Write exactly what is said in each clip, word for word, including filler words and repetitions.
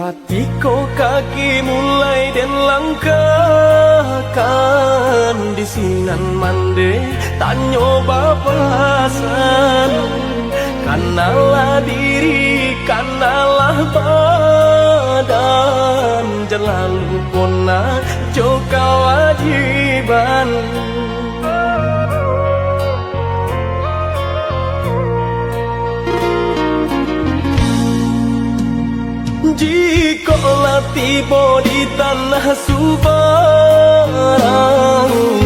Katiko kaki mulai den langkahkan, di sinan mandeh tanyo bapasan. Kanalah diri, kanalah badan, jan lalu ponah jo kawajiban. Jikok lah tibo di tanah subarang,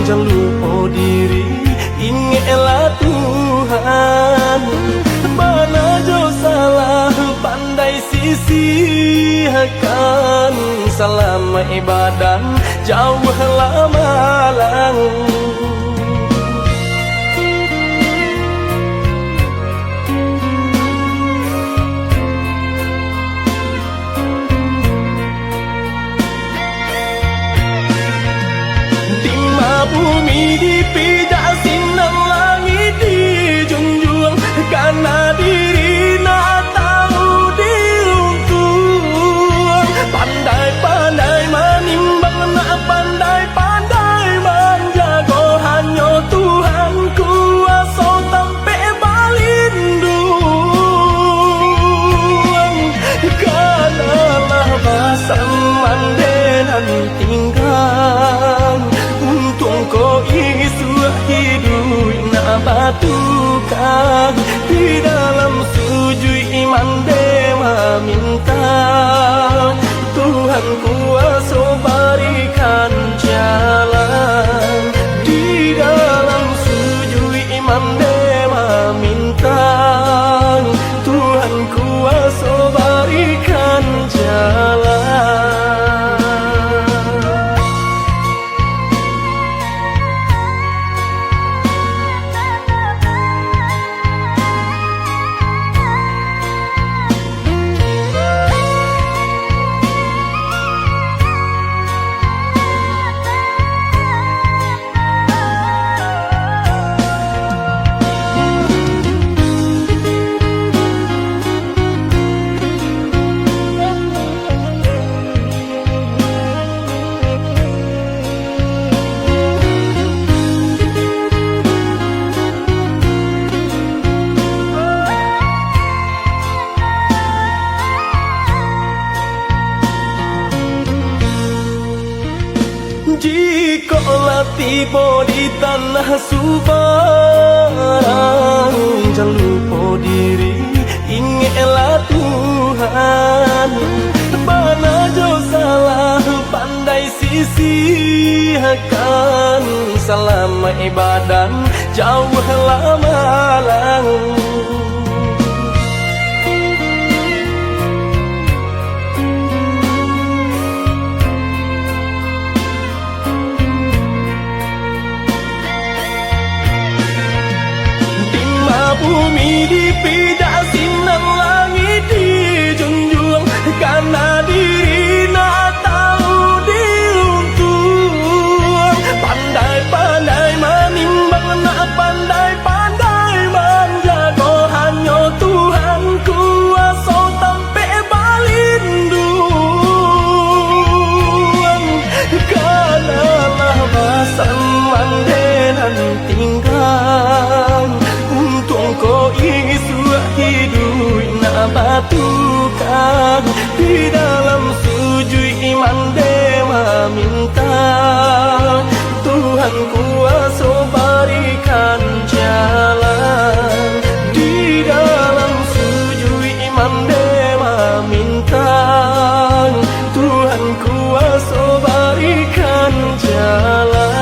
jan lupo diri, ingeklah Tuhan. Bana jo salah pandai sisihkan, salamaik badan, jauahlah malang. Dima bumi dipijak, sinan langik dijunjuang, kana diri nak tahu diuntuang. Pandai-pandai manimbang, nak pandai-pandai manjago, hanyo Tuhan kuaso tampek balinduang. Kanalah basan mandeh nan tinggang, untuang ko isuak iduik nak batukang. Di dalam sujuik mandeh maminta, Tuhan kuaso barikan jalan. Di dalam sujuik mandeh maminta, Tuhan kuaso barikan jalan. Jikok lah tibo di tanah subarang, jan lupo diri, ingeklah Tuhan. Bana jo salah pandai sisihkan, salamaik badan, jauahlah malang. Dima bumi dipijak, sinan langik dijunjuang, kana diri nak tahu diuntuang. Pandai-pandai manimbang, nak pandai-pandai manjago, hanyo Tuhan kuaso tampek balinduang. Kanalah basan mandeh nan tinggang, untuang ko isuak iduik nak batukang. Di dalam sujuik mandeh maminta, Tuhan kuaso barikan jalan. Di dalam sujuik mandeh maminta, Tuhan kuaso barikan jalan.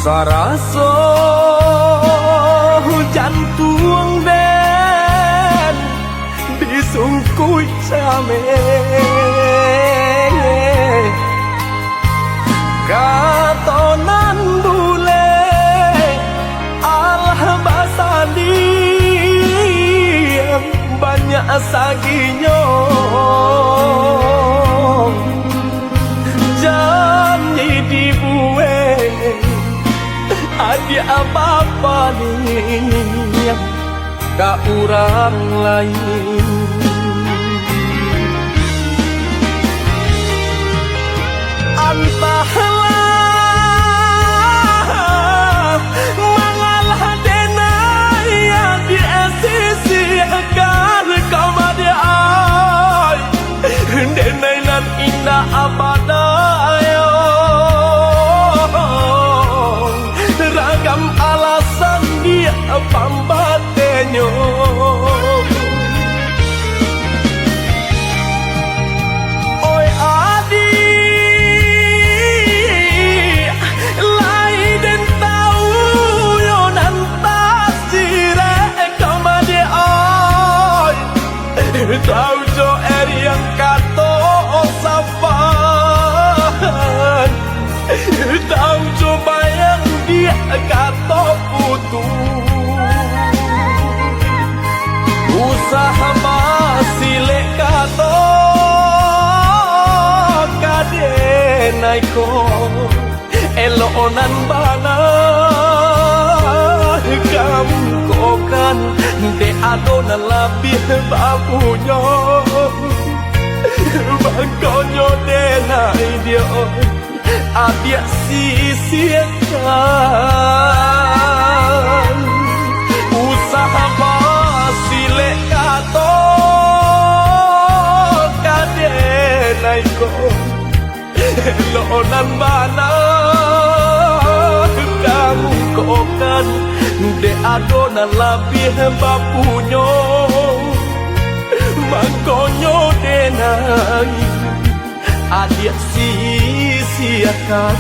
Saraso jantuang den disungkuik cameh. Kato nan bulek alah basandi banyak saginyo. Janji dibuek adiak bapaliang ka urang lain. Antahlah mangalah denai di sisi kar kamadiak ai. Denai nan indak abadayo, ragam alasan diak pambatenyo. Oi adiak, lai den tau yo nan tasirek kamadiak ai. Tau jo eriang kato sapan, tau jo bayang diak kato putuih. Usah basilek kato ka denai ko. Elok nan bana kamukokan, dek ado nan labiah bapunyo. Mangkonyo denai diak, adiak sisihkan. Usah basilek kato ka denai ko. Elok nan bana kamukokan, dek ado nan labiah bapunyo. Mangkonyo denai, adiak sisihkan.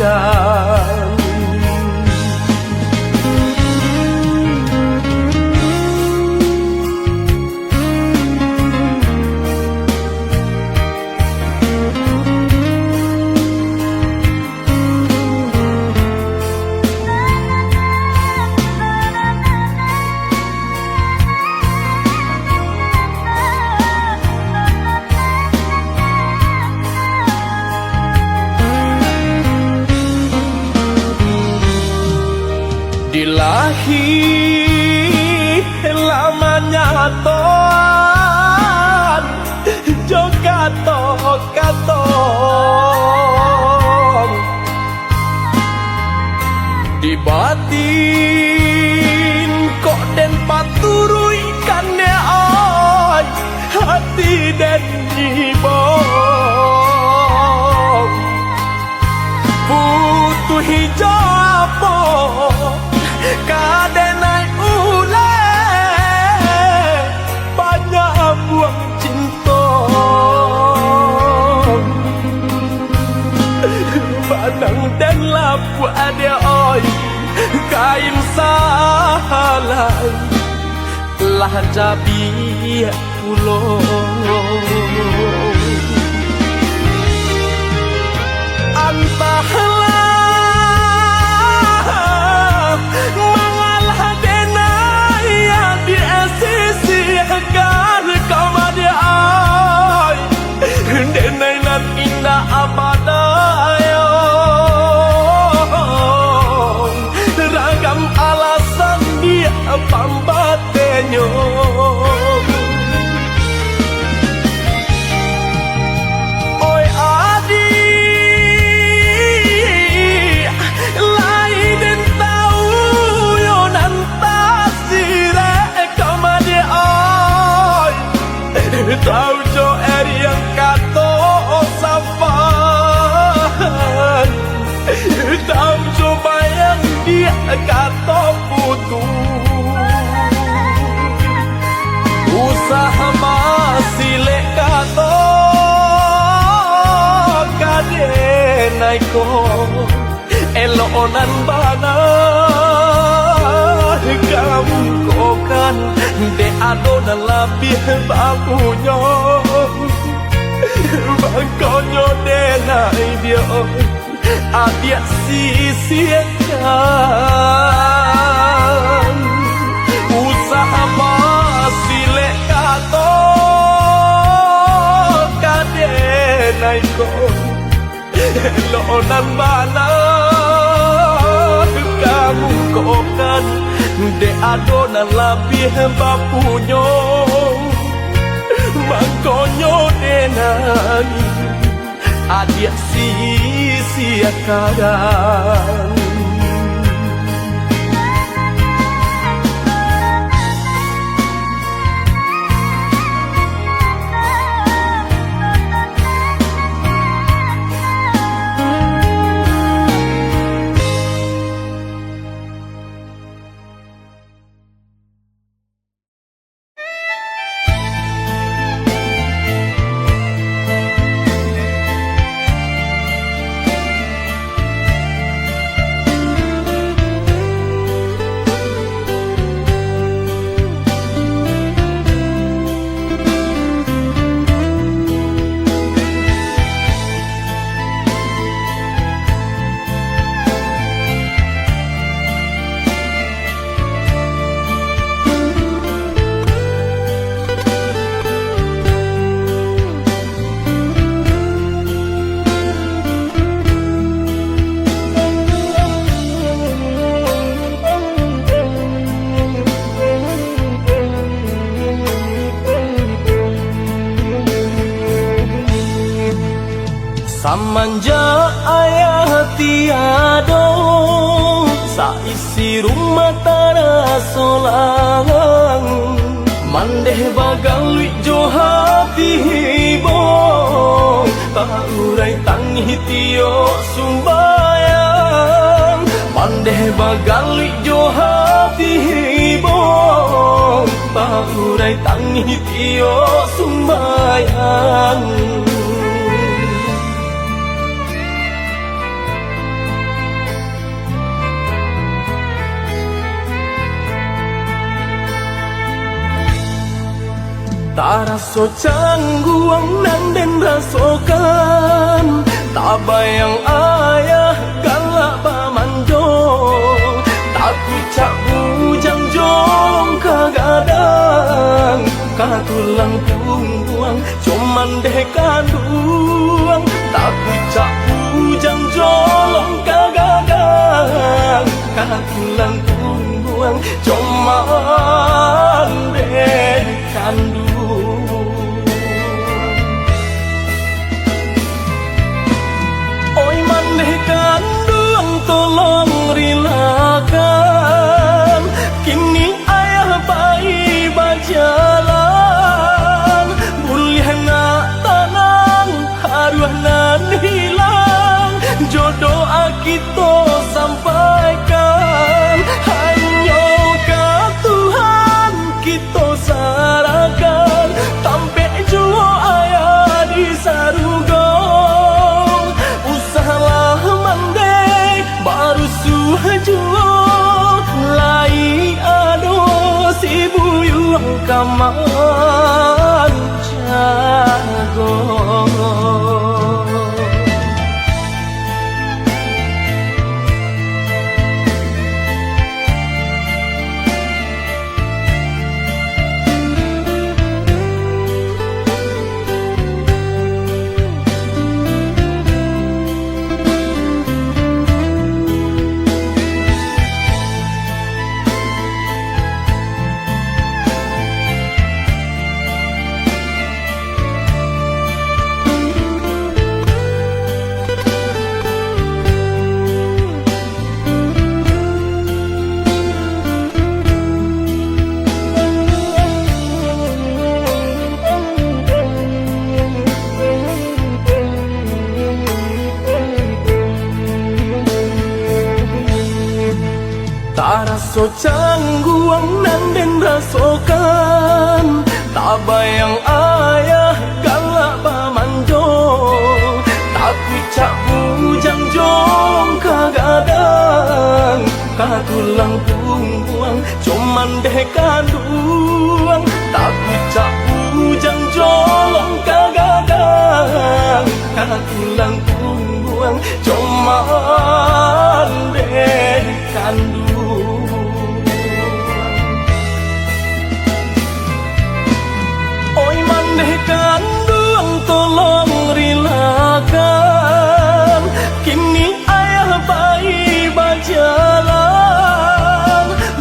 Dilahi lah manyatoan jo kato-kato. Di batin kok den paturuikkan, dek ai, hati den ibo. Putuih jo apo ka denai uleh, banyak buang cinto. Manang den lapuak, dek ai, kain sahalai lah cabiak pulo. Antahlah mangalah denai di sisi kar kamadiak ai, denai nan indak abadayo, ragam alasan diak pambat tenyo. Oi adiak, lai den tau yo nan tasirek kamadiak ai. Tau jo eriang kato sapan, ko, elok nan bana kamukokan, dek ado nan labiah bapunyo. Mangkonyo denai dio, adiak sisiakan, usah basilek kato ka denai ko. Elok nan bana kamukokan, dek ado nan labiah bapunyo. Mangkonyo denai, adiak sisiakan. Samanjak ayah tiado, saisi rumah taraso langang. Mandeh bagaluik jo hati ibo, taurai tangih tiok sumbayang. Mandeh bagaluik jo hati ibo, taurai tangih tiok sumbayang. Taraso cangguang nan den rasokan, tabayang ayah galak bamanjo, takucak bujang jolong ka gadang, ka tulang pungguang, co mandeh kanduang, takucak bujang jolong ka gadang, ka tulang pungguang, co mandeh kanduang. Oi mandeh kanduang, tolong rilakan, kini ayah pai bajalan, buliah nak tanang, aruah nan hilang, jo doa kito sampaikan, hanyo ka Tuhan kito sarahkan, tampek juo ayah di sarugo, usahlah mandeh barusuah juo, lai ado si buyuang ka manjago. Taraso cangguang nan den rasokan, tabayang ayah galak bamanjo, takucak bujang Jolong ka gadang, ka tulang pungguang, jo mandeh kanduang, takucak bujang. Jolong ka gadang, ka tulang pungguang, jo mandeh kanduang. Oi mandeh kanduang, tolong rilakan, kini ayah pai bajalan.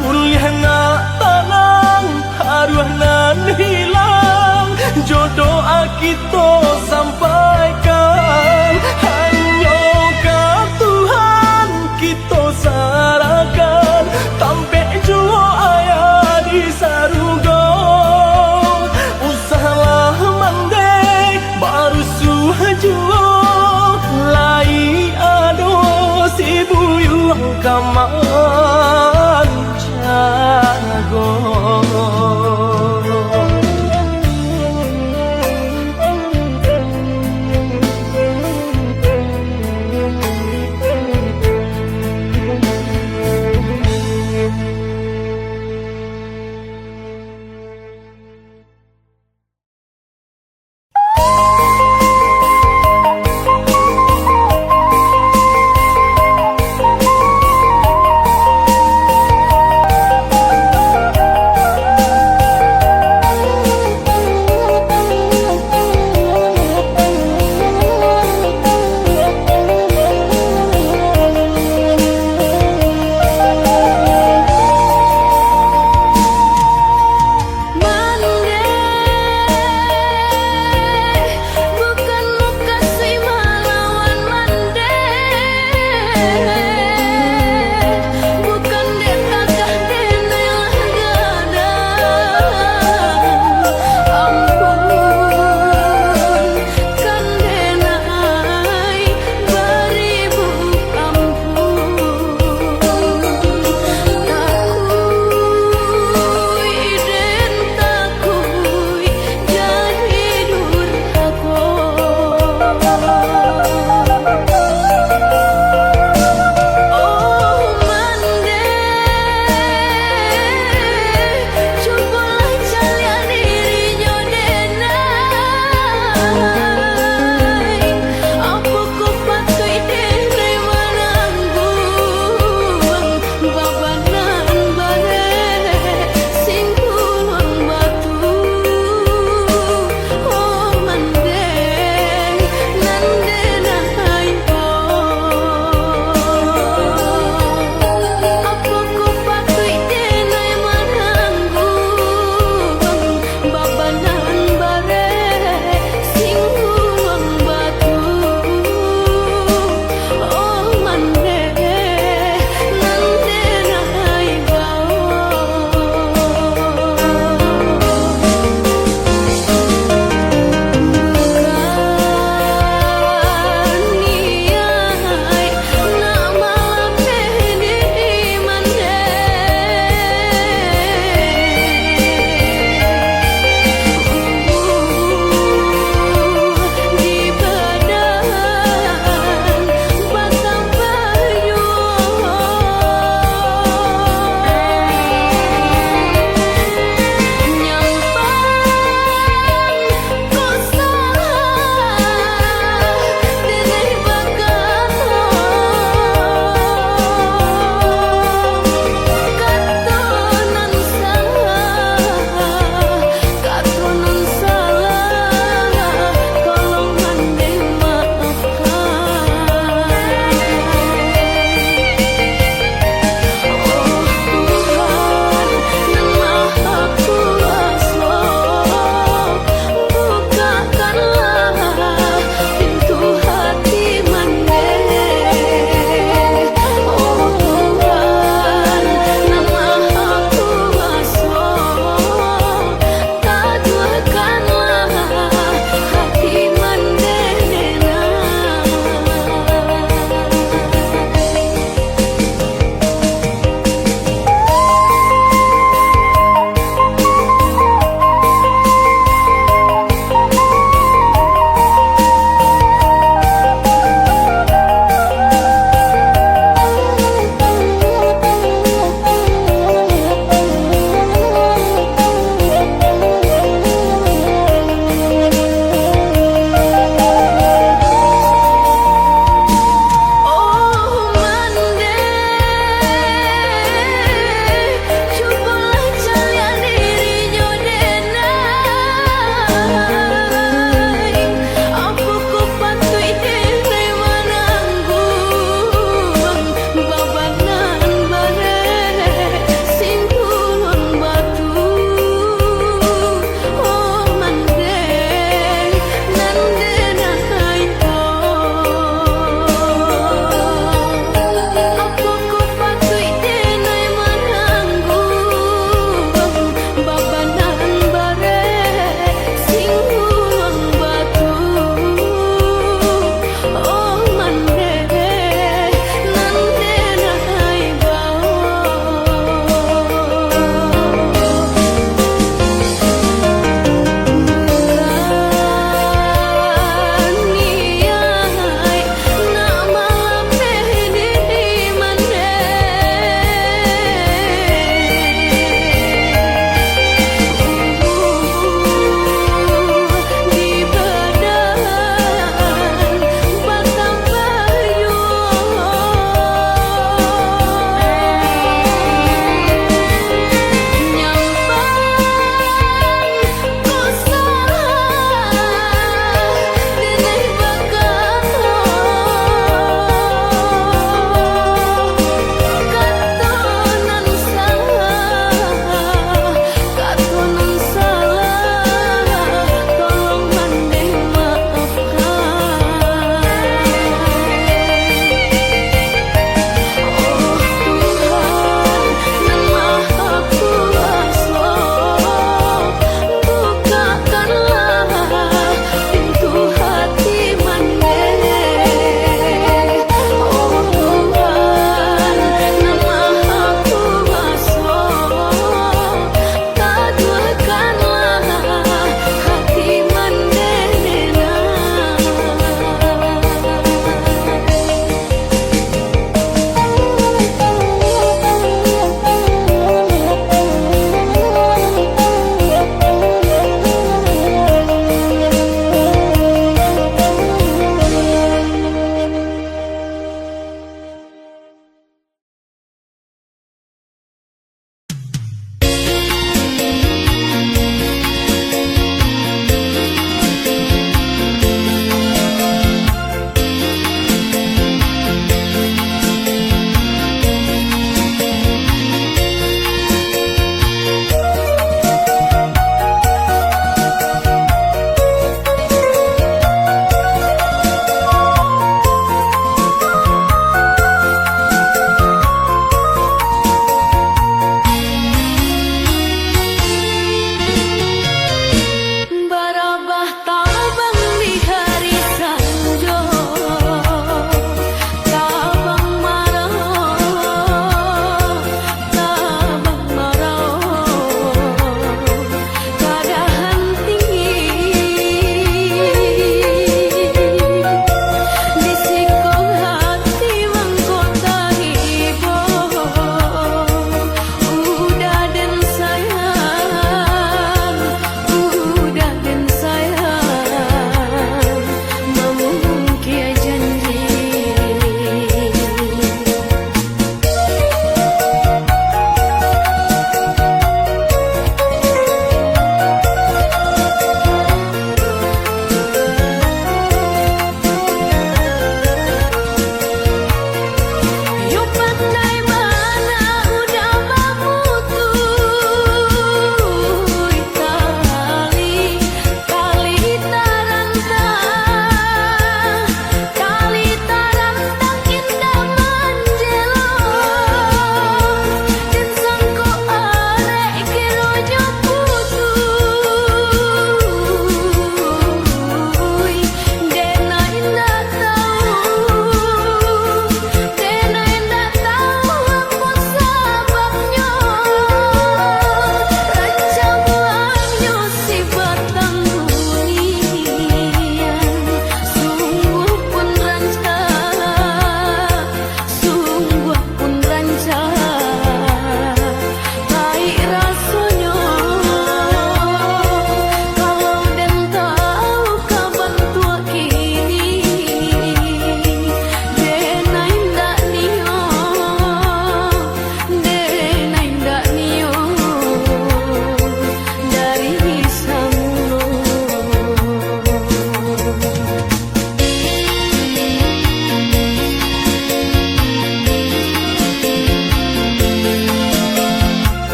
Buliah nak tanang, haruah nan hilang, jo doa kito sampaikan. Hanyo ka Tuhan kito sarahkan, tampek juo ayah di sarugo. Usahlah mandeh, barusuah juo, lai ado si buyuang ka manjago.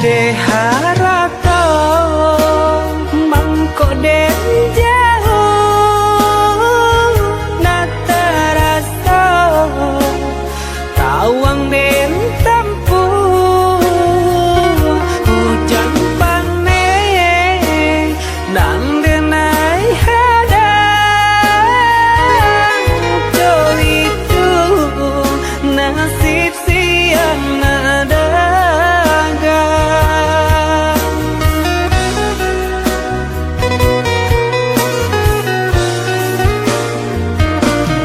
Dek harato mangko den jauah, nak taraso tawang den tampuah, ujan paneh nan den ai hadang, jo itu nasib siang nak dagang.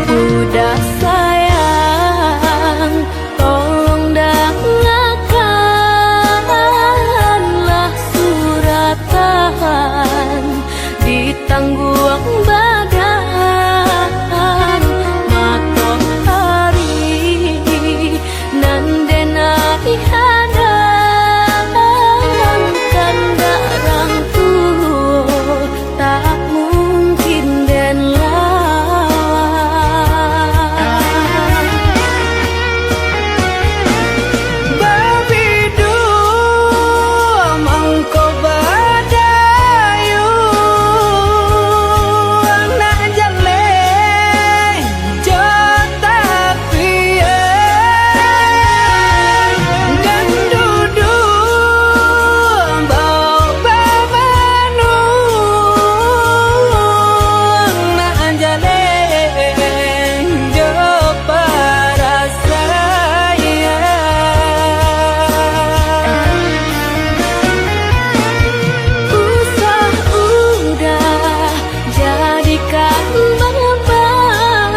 Uda sayang, tolong dangakanlah suratan di tangguang badan, matoari nan den ai hadang, kandak rang tuo tak mungkin den lawan. Babiduang mangko badayuang, nak jaleh jo tapian, dan duduang baok bamanuang, nak jaleh jo parasaian. Usah udah jadikan baban,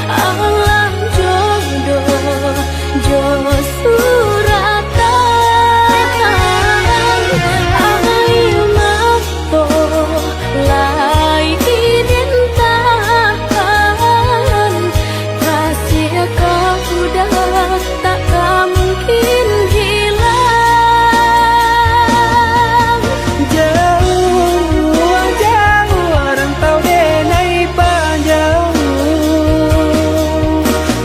alah jodoh jo suratan. Aia mato lai den tahan, kasih ka udah tak ka mungkin hilang. Jauah, jauah rantau den ai pajauah,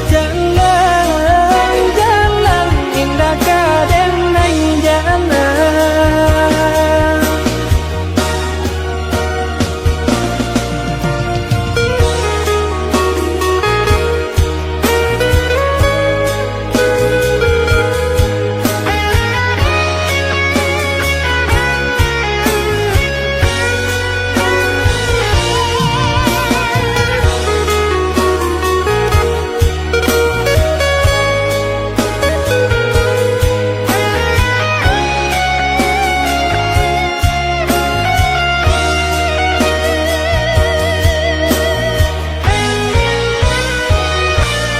jalan, jalan indak ka den ai jalan.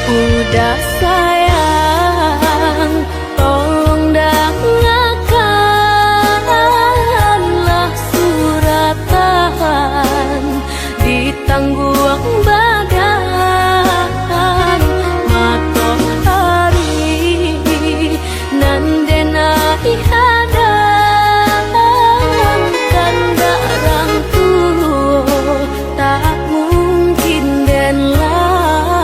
Udah sayang, tolong dangakanlah suratan di tangguang badan, matoari nan den ai hadang, kandak rang tuo tak mungkin den lawan.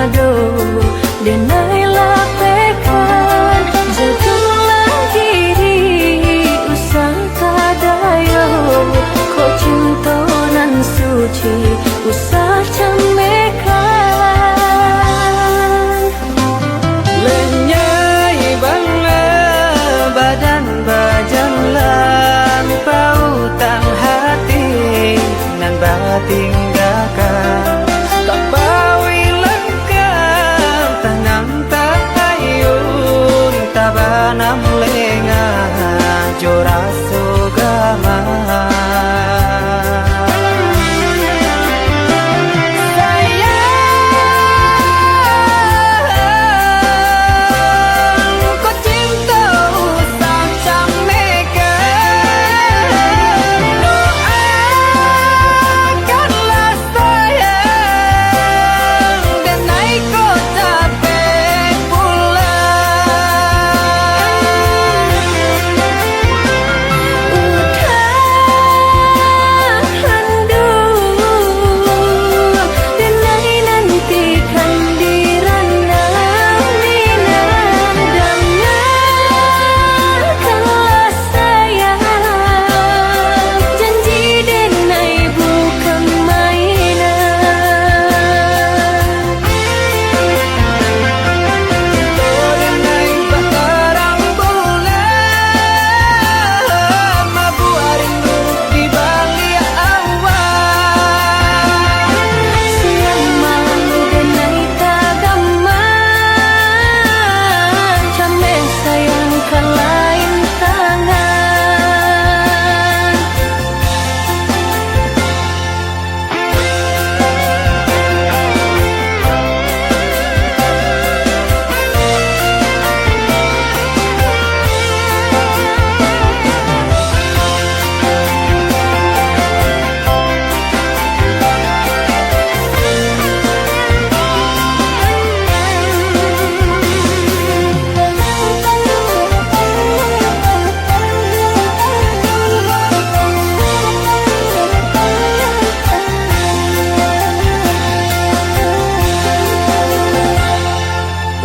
Doh, denai lapehkan, jagolah diri, usah tadayo. Kok cinto nan suci, usah camehkan. Lenyai banglah badan bajalan, pautang hati nan batinggakan. Tabawi langkah, tanang taayun, tabanam lengah jo raso gamang. Sayang, ko cinto usah camehkan. Doakanlah sayang, denai ko capek pulang. Udahan dulu, denai nantikan di ranah minang. Dangakanlah sayang, janji denai bukan mainan. Kito denai batarang bulan, mabuak rindu di baliak awan. Siang malam denai tagamang, cameh sayang ka lain tangan.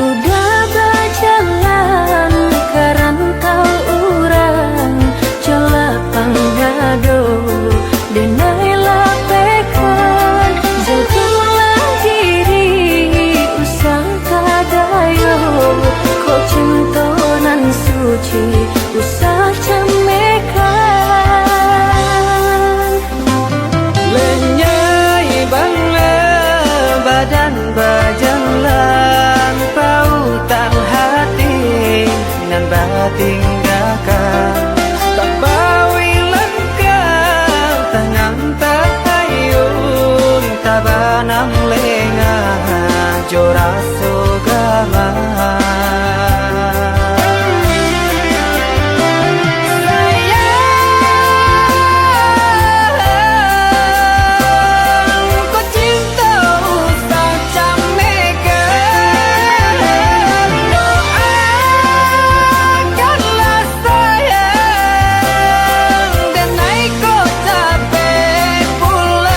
Udah bajalan ka rantau urang, jo lapang dado denai lapehkan, jagolah diri, usah tadayo, kok cinto nan suci, usah camehkan. Lenyai banglah badan bajalan, pautang hati nan batinggakan. Tabawi langkah, tanang taayun, tabanam lengah jo raso gamang. Sayang, ko cinto usah camehkan. Doakanlah sayang, denai ko capek pulang.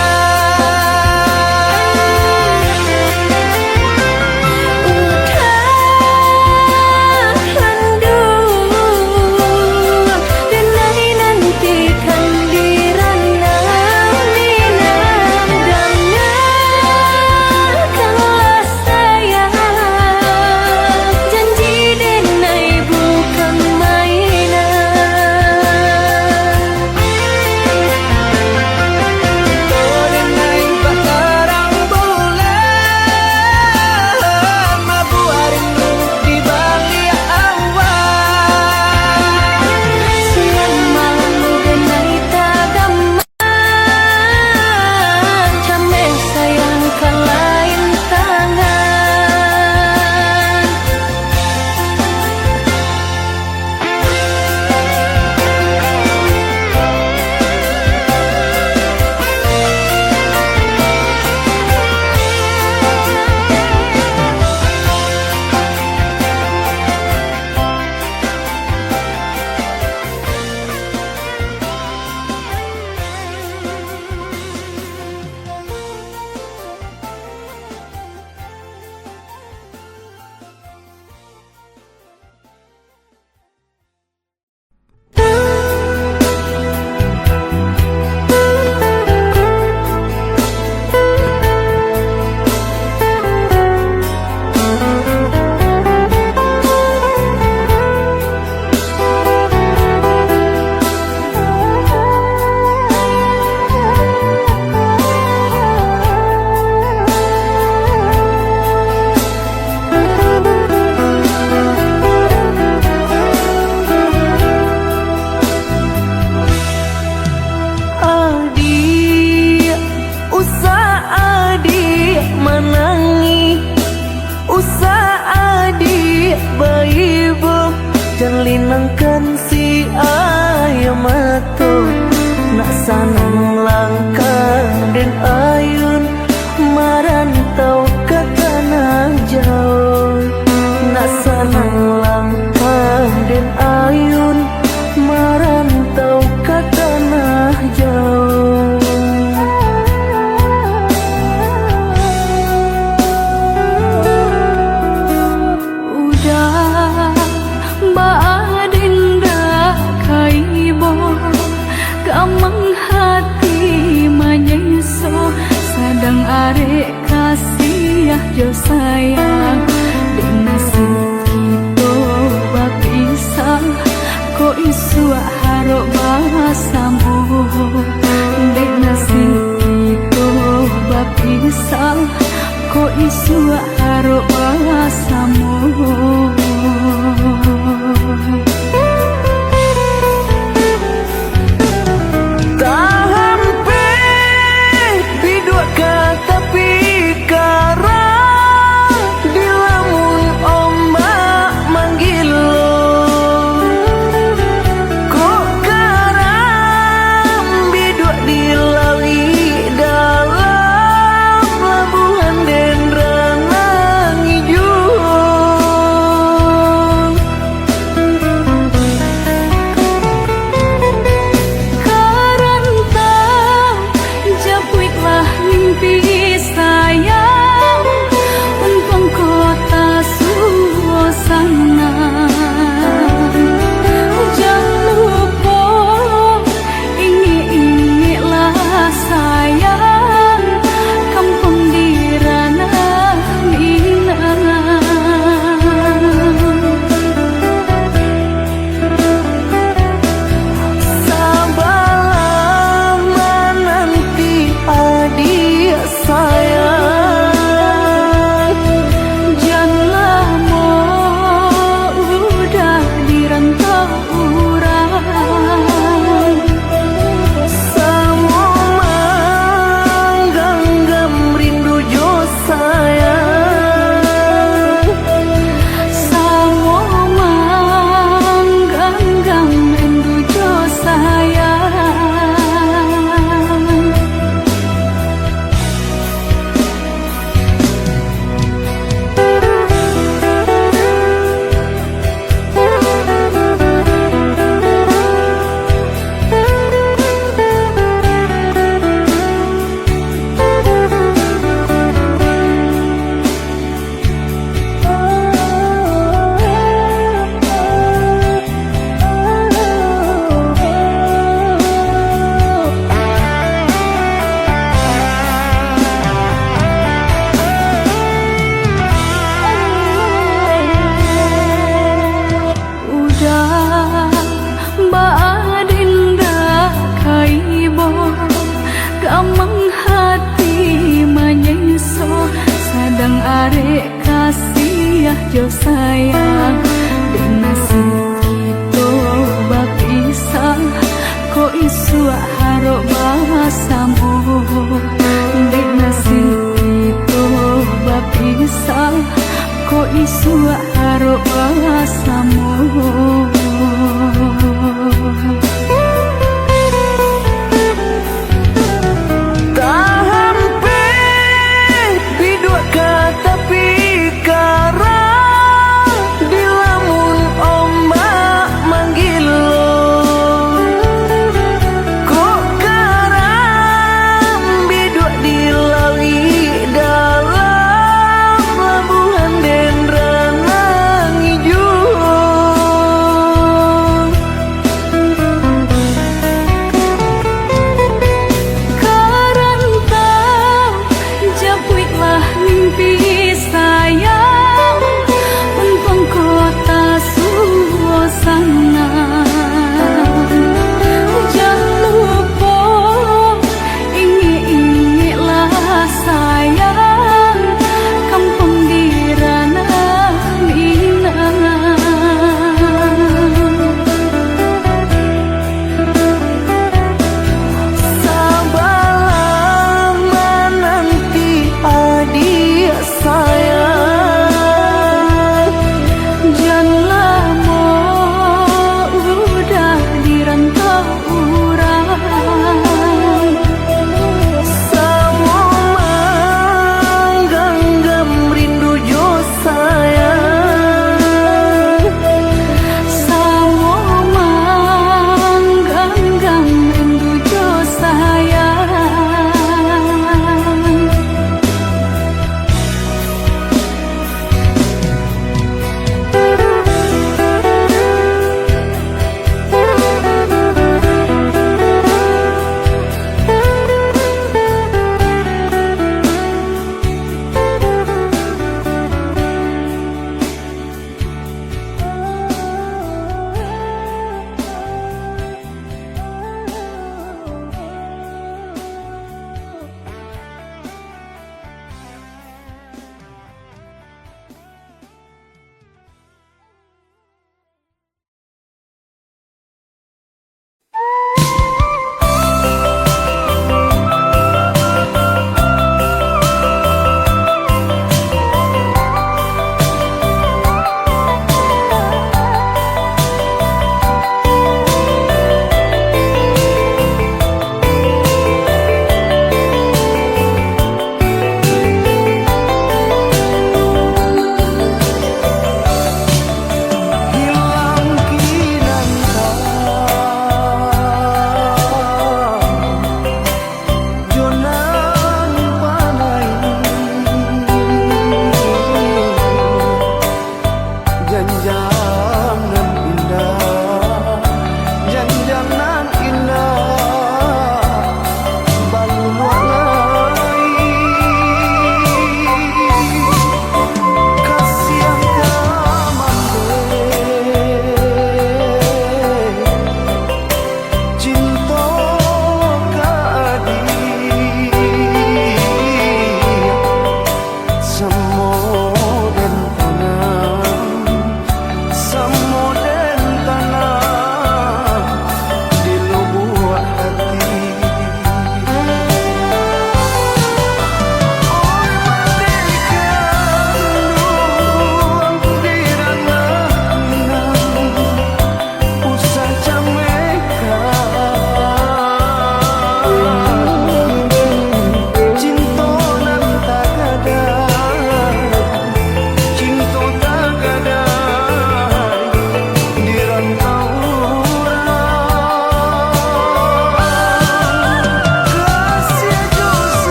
Sayang, dek nasib kito bapisah, kok isuak harok basamo. Dek nasib kito bapisah, kok isuak harok basamo. Tahampek biduak ka tapi karang, dilamun ombak manggilo. Kok karang biduak di lauik dalam, labuahan dendra nan ijo. Karantau, japuiklah mimpi sayang, untuang kota suasana. Jan lupo ingek-ingeklah sayang, kampuang di ranah Minang. Sabalah mananti adiak sayang, jan lamo udah di rantau urang. Samo mangganggam rindu jo sayang. Samo mangganggam rindu jo sayang. Udah baa den dak ka ibo, gamang hati manyeso, sadang arek kasiah jo sayang. Dek nasib kito bapisah, kok isuak harok basamo. Dek nasib kito bapisah, kok isuak harok basamo. Tahampek biduak ka tapi karang, dilamun ombak manggilo. Kok karang biduak di lauik dalam, labuahan dendra nan ijo.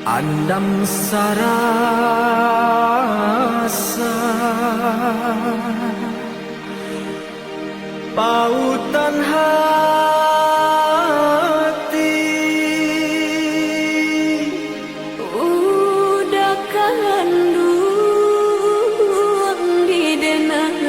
Andam sarasa, pautan hati, udah kanduang di denai.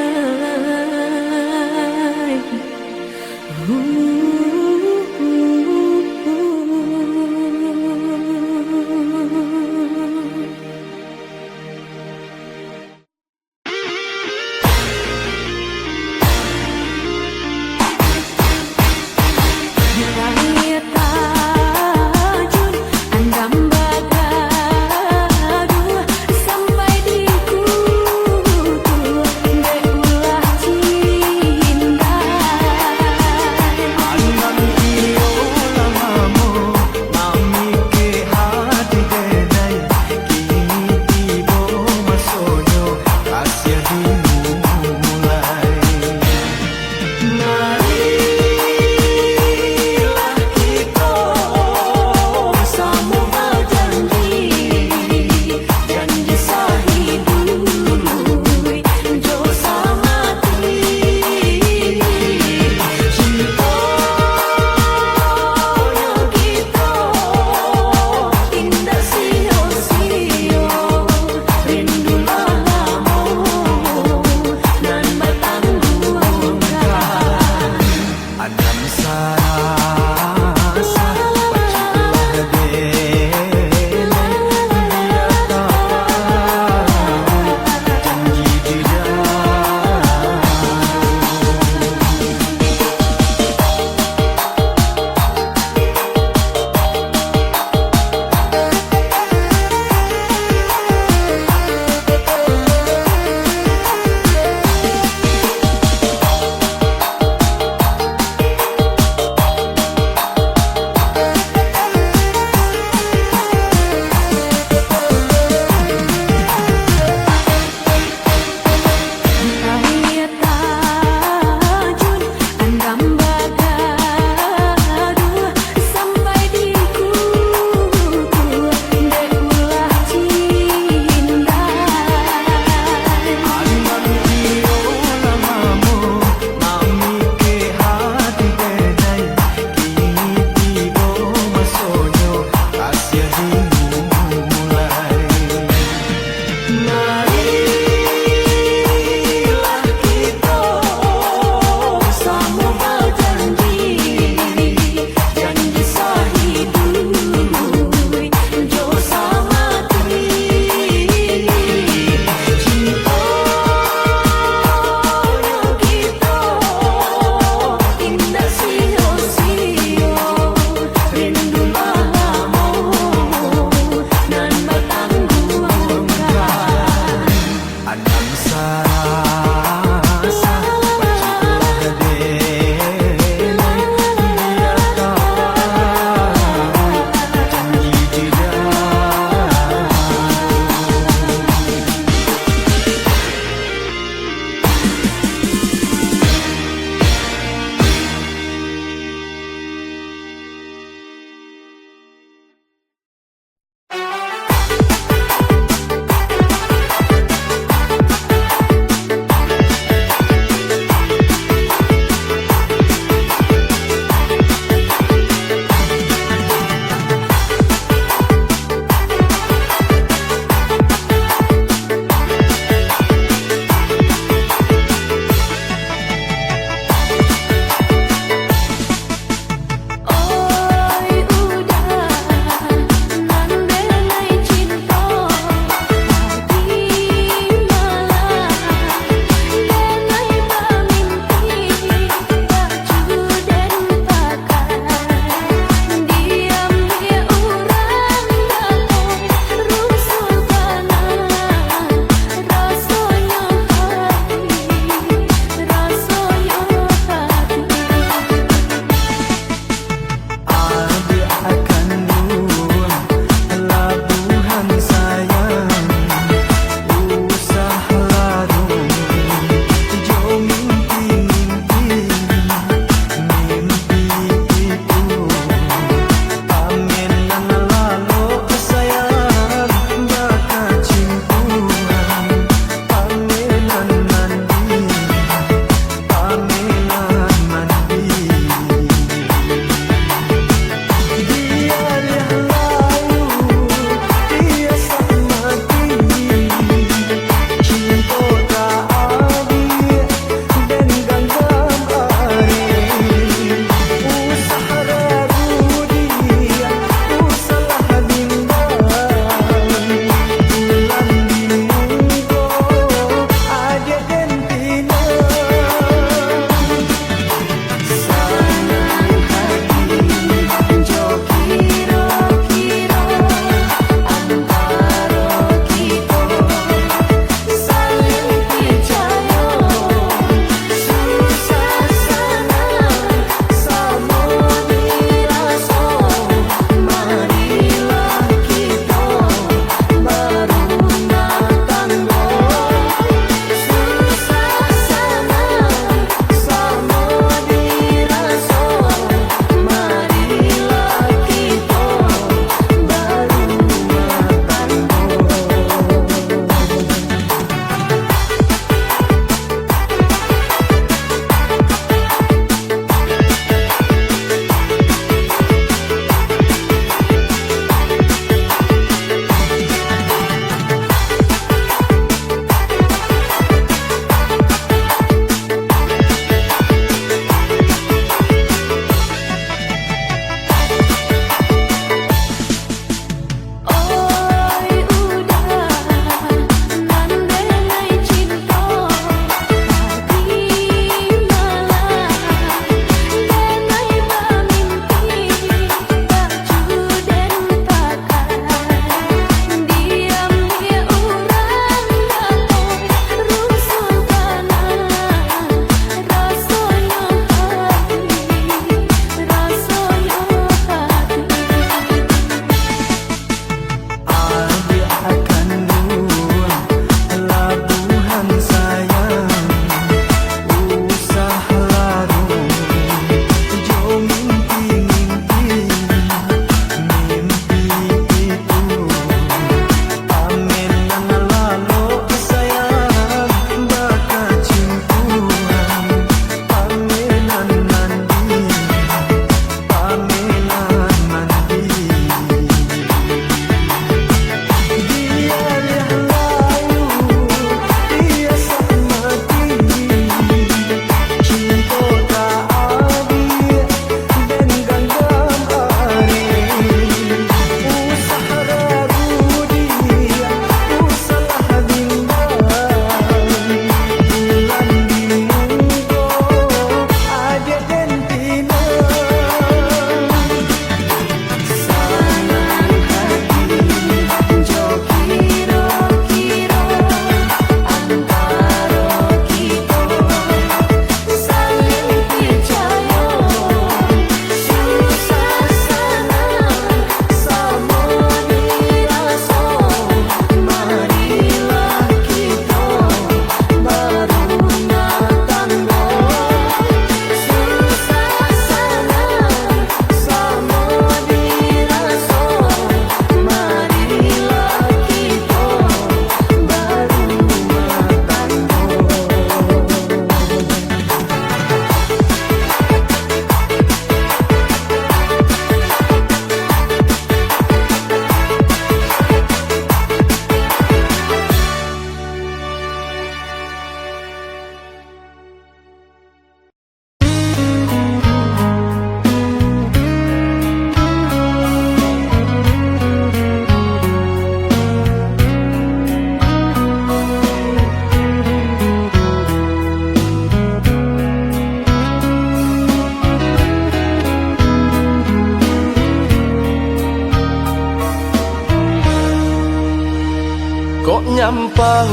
Nyampang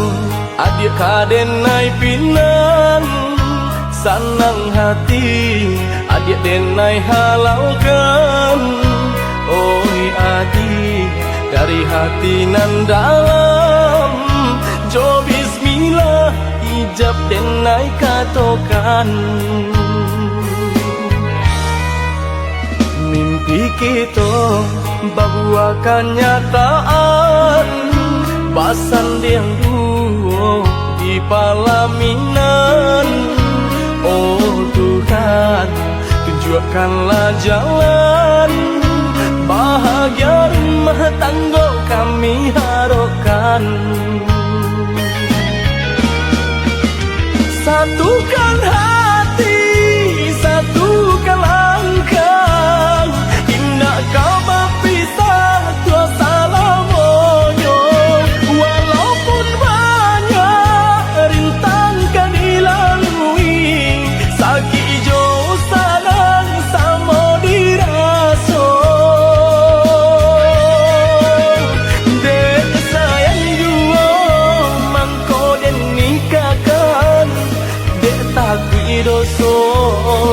adiak ka denai pinang, sanang hati adiak denai halalkan. Oi adiak, dari hati nan dalam, jo bismillah ijab denai katokan. Mimpi kito babuah kanyataan, basandiang duo di palaminan. Oh Tuhan, tunjuakkanlah jalan, bahagia rumah tanggo kami harapkan. Satukan hati, satukan langkah, indak ka bapisah tu salamonyo. Walaupun banyak rintang ka dilalui, sakik jo sanang samo diraso. Dek sayang juo mangko den nikahkan, dek takuik doso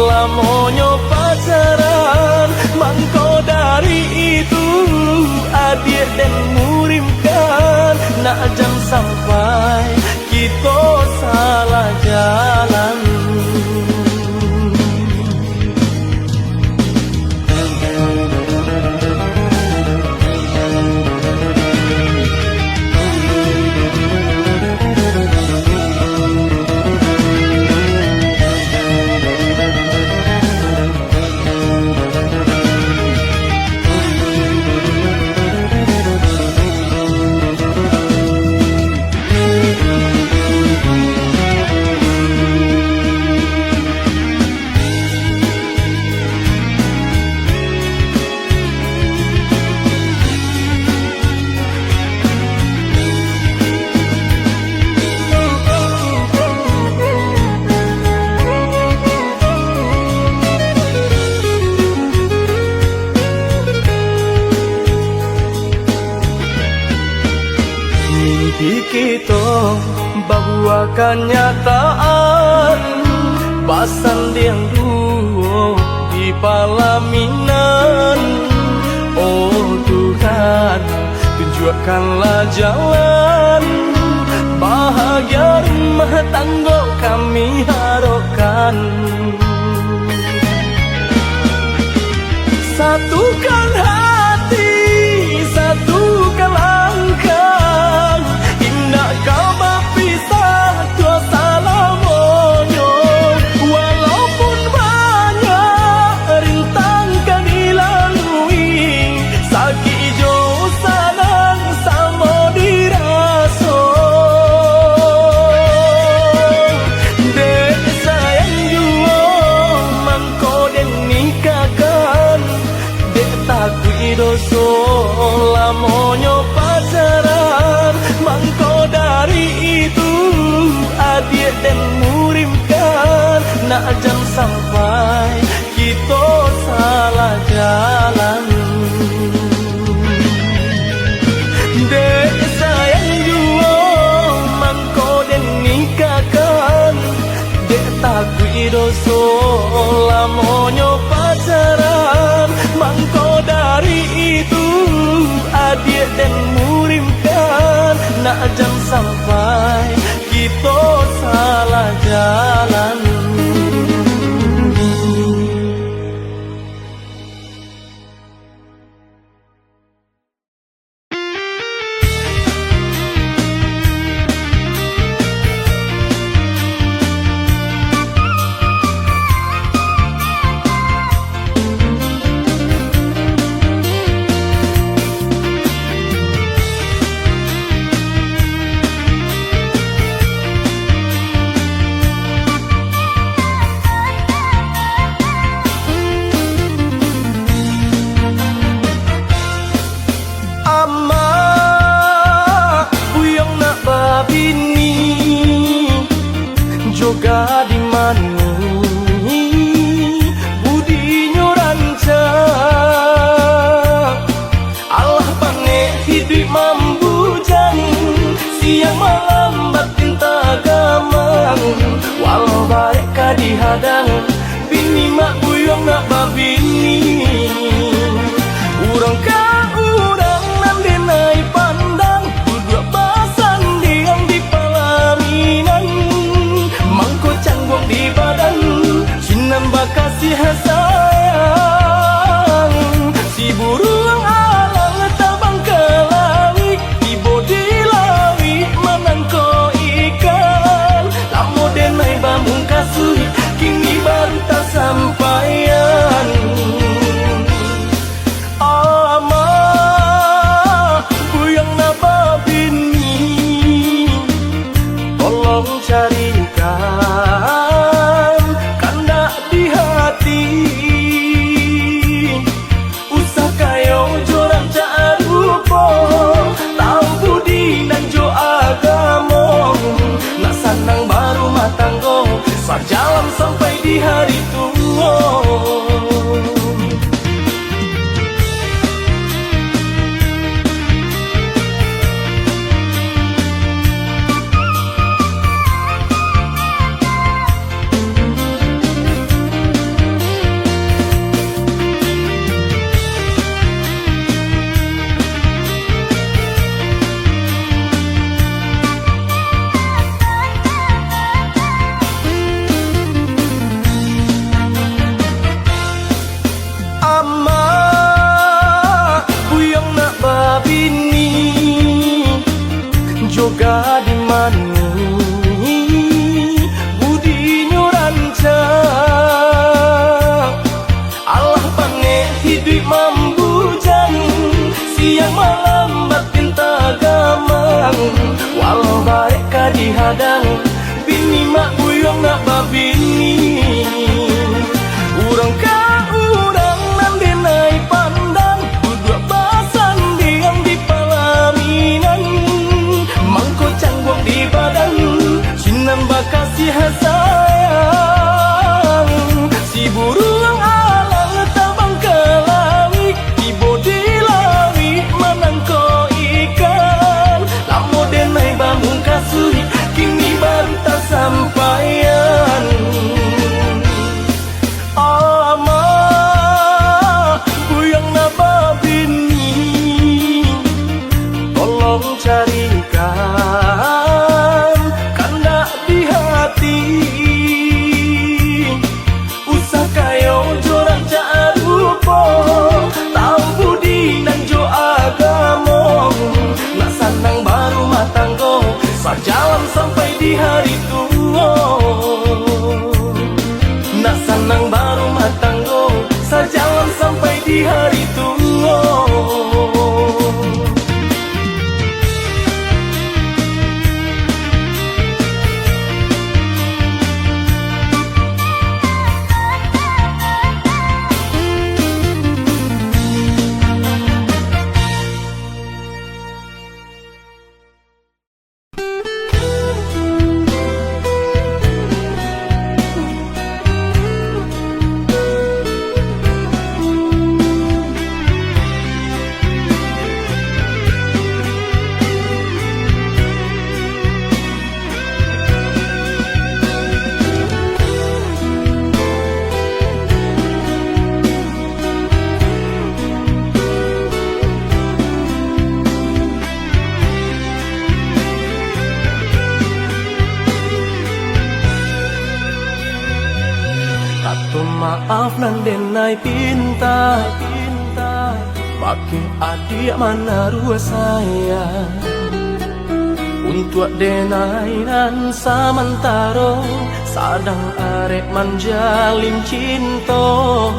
lamonyo pacaran. Mangko dari itu, adiak den murimkan, nak jan sampai kito salah jalan. Mimpi kito babuah kanyataan, basandiang duo di palaminan. Oh Tuhan, tunjuakkanlah jalan, bahagia rumah tanggo kami harapkan. Satukan hati, satukan langkah, indak ka bapisah tu salamonyo. Walaupun banyak rintang ka dilalui, sakik jo sanang samo diraso. Dek sayang juo mangko den nikahkan, dek takuik doso lamonyo pacaran. Mangko dari itu, adiak den murimkan, nak jan sampai kito salah jalan. Dek sayang juo mangko den nikahkan, dek takuik doso lamonyo pacaran. Mangko dari itu, adiak den murimkan, nak jan sampai kito salah jalan. Malam batin tagamang, walau barek ka dihadang, bini mak buyuang nak babini. Urang ka urang nan denai pandang, duduak basandiang di palaminan, mangko cangguang di badan, sinan bakasiah sayang. Si buruang alang tabang ka lauik, tibo di lauik manangkok ikan. Lamo denai bamungkasuik, kini baru tasampaian. Amak buyuang nak babini, tolong carikan kandak di hati. Usah kayo jo rancak rupo, tau budi nan jo agamo, nak sanang barumah tanggo, sajalan sampai di hari tuo. Amak buyuang nak babini, jo gadih manih budinyo rancak. Alah bangek hiduik mambujang, siang malam batin tagamang, walau barek ka dihadang, bini mak buyuang nak babini. Urang ka urang nan denai pandang, duduak basandiang di palaminan, mangko cangguang di badan, sinan bakasiah sayang. Si buruang alang tabang ka lauik, tibo di lauik manangkok ikan. Lamo denai bamungkasuik, kini baru tasampaian. Amak buyuang nak babini, tolong carikan kandak di hati. Usah kayo jo rancak rupo, tau budi nan jo agamo, nak sanang barumah tanggo, sajalan sampai di hari tuo. Nak sanang barumah tanggo, sajalan sampai di hari tuo. Kato maaf nan denai pinta, bakeh adiak manaruah sayang. Untuak denai nan samantaro sadang arek manjalin cinto.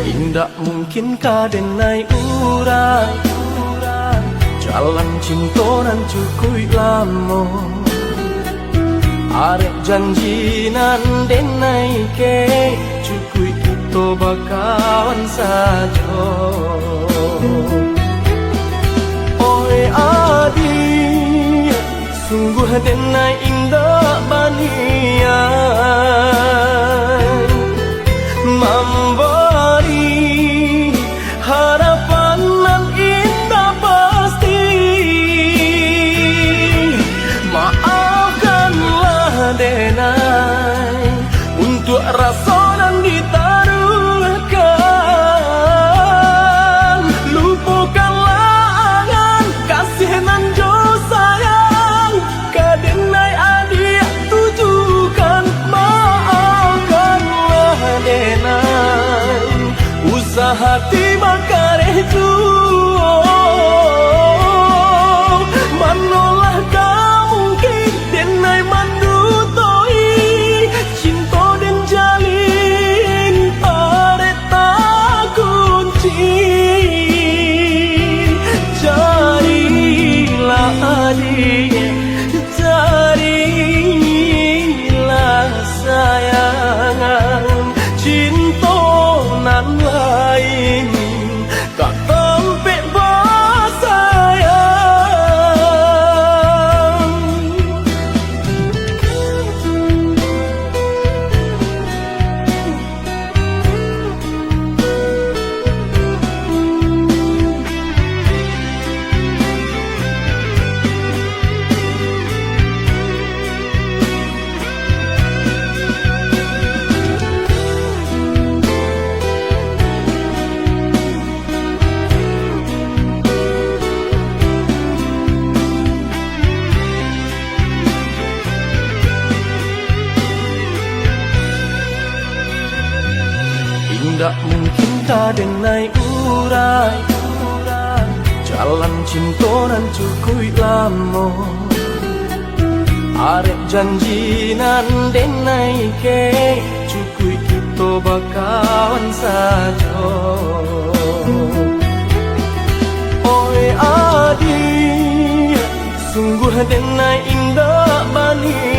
Indak mungkin ka denai urang jalan cinto nan cukuik lamo. Arek janji nan denai kek, cukuik kito bakawan sajo. Oi adiak, sungguah denai indak baniaik mambari harapan nan indak pasti. Carilah sayang, cinto nan lain, ka tampek basayang. Indak mungkin ka denai urai, jalan cinto nan cukuik lamo. Arek janji nan denai kek, cukuik kito bakawan sajo. Oi adiak, sungguah denai indak bani